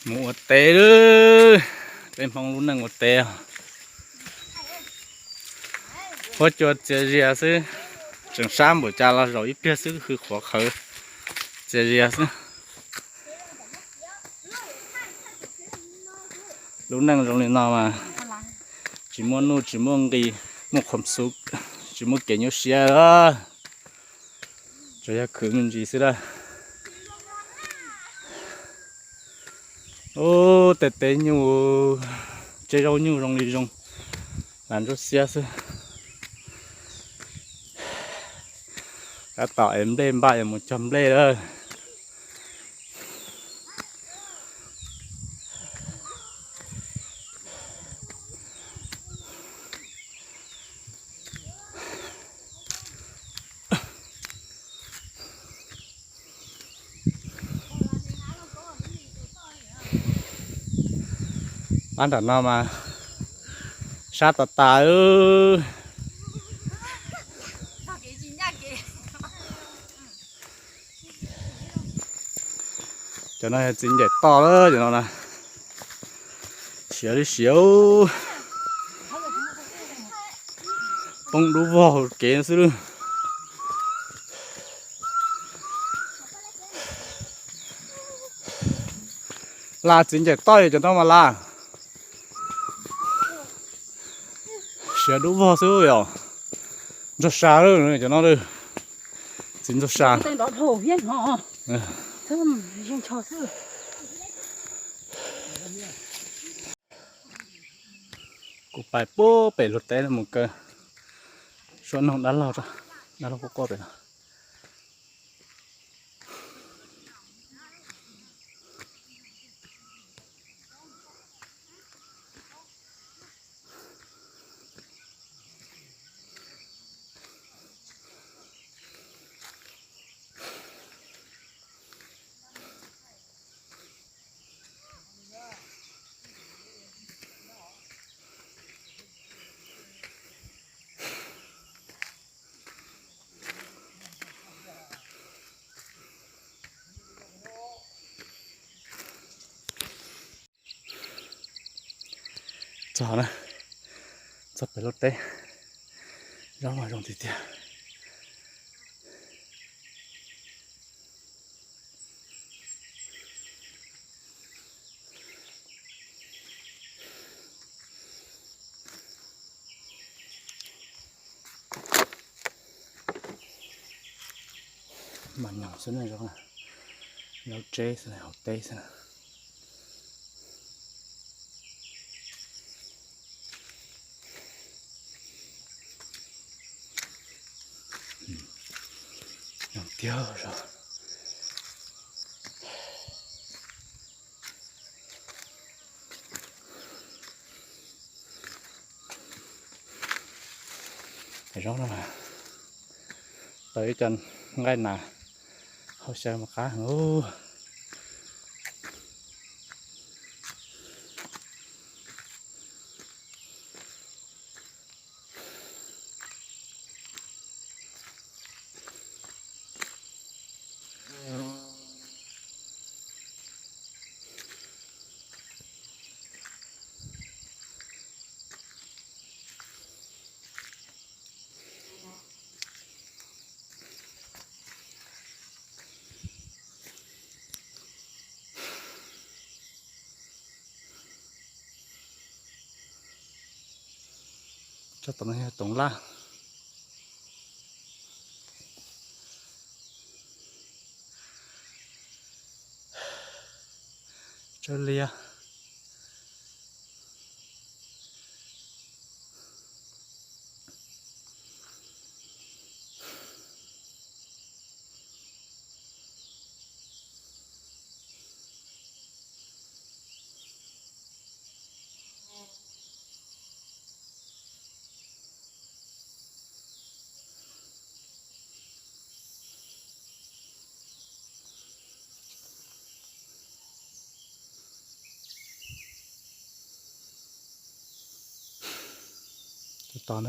Mus ua teb lawm, peb Hmoob lub neej ua teb. Huab cua txias zias xwb, tseem sab npaum cas los zaum ib pliag xwb hwj qhuav qhawv, txias zias xwb. Lub neej zoo li no mas tsis muaj nuj tsis muaj nqis, muaj qhuam xub, tsis muaj kev nyuaj siab, tsuas yog khwv me ntsis xwb lawm. Ub, tej teb nyuj, tsev zaub nyuj zoo li zoo, lam ntsuab xiab xwb. Tab tom es nplej npaj yuav mus cog nplej lawm. Pab nram no mas sab tas tas. Cov no yog txiv ncaim toj lawm, cov no na. Siav li siav, poob dub vog hauv kev xwb lawm. Las txiv ncaim toj yog cov no mas las. Siav dub vog xwb yom. Ntxog sa lawm cov no lawm. Txiv ntxog sa. Kuv pais puag pem luag teb no mus kaw suab noog dab laug, dab laug quaj quaj pem no. Txog na, txog pem luag teb, zaub mas zoo tiag tiag. Mas nyoos xwb na, zaub, zaub tseb xwb na, hauv teb xwb na. Nyoos tiag zog. Zaub no tau ib co nqaij nas hauv xyaw mas qab heev. Tsob tom no yog toov laj. Tsob liab. Tos ntawd,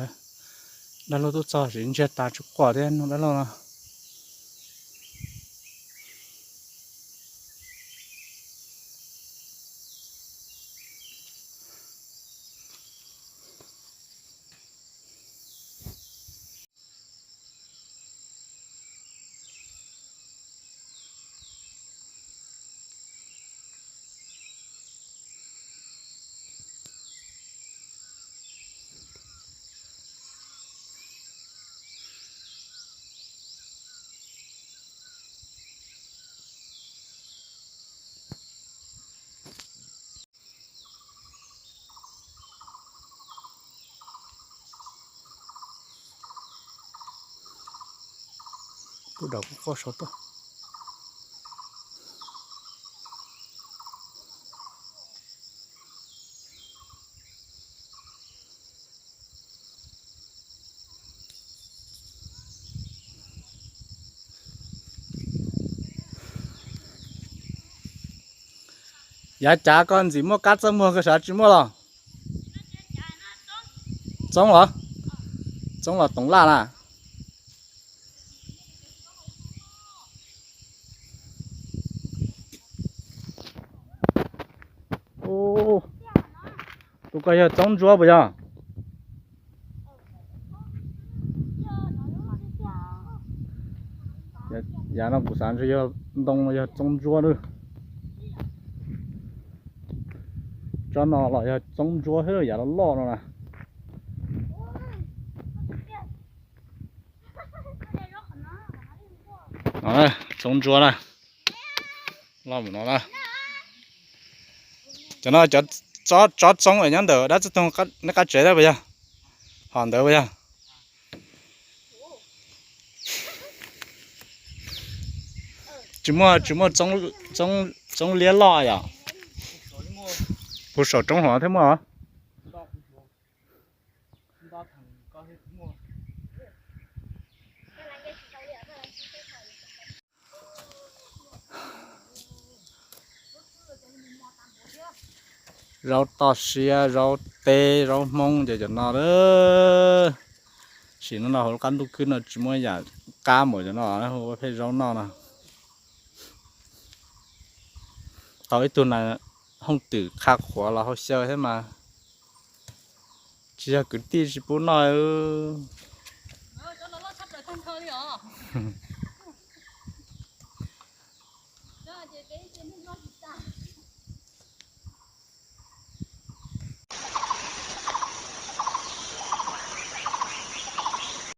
dab laug tuaj txog siv ntsiag tas tsis quaj thiab no dab laug no. Kuj dam kuj qoj saud tuaj. Yav cav koj ntxim muaj kab txaj muag koj sav tsis muaj los? Txoob los? Txoob los toov laj na. Tus ko yog txoob ntsuab puas yog? Yav no kuv xav ntshe yog ntoo los yog txoob ntsuab na. Tsob no los yog txoob ntsuab thiab, yav loj loj no na. Txoob ntsuab na. Loj mus no na. Cov no cov tsob txoob nyob ntawm dab txawj toog nej qab tsev puas yog? Hom ntawd puas yog? Tsis muaj, tsis muaj txoob liab loj yom? Puag saum roob hov thiab muaj. Zaub toj siab, zaub teb, zaub hmoob ces cov no. Sim no no hauv lub qab ntuj khwb no tsis muaj yam qab npaum cov no hu ua pheej zaub noj no. Tau ib tug na, hooj twm qha qhuav los hauv xyaw thiab mas tsis yog kwv tij tsis pub noj.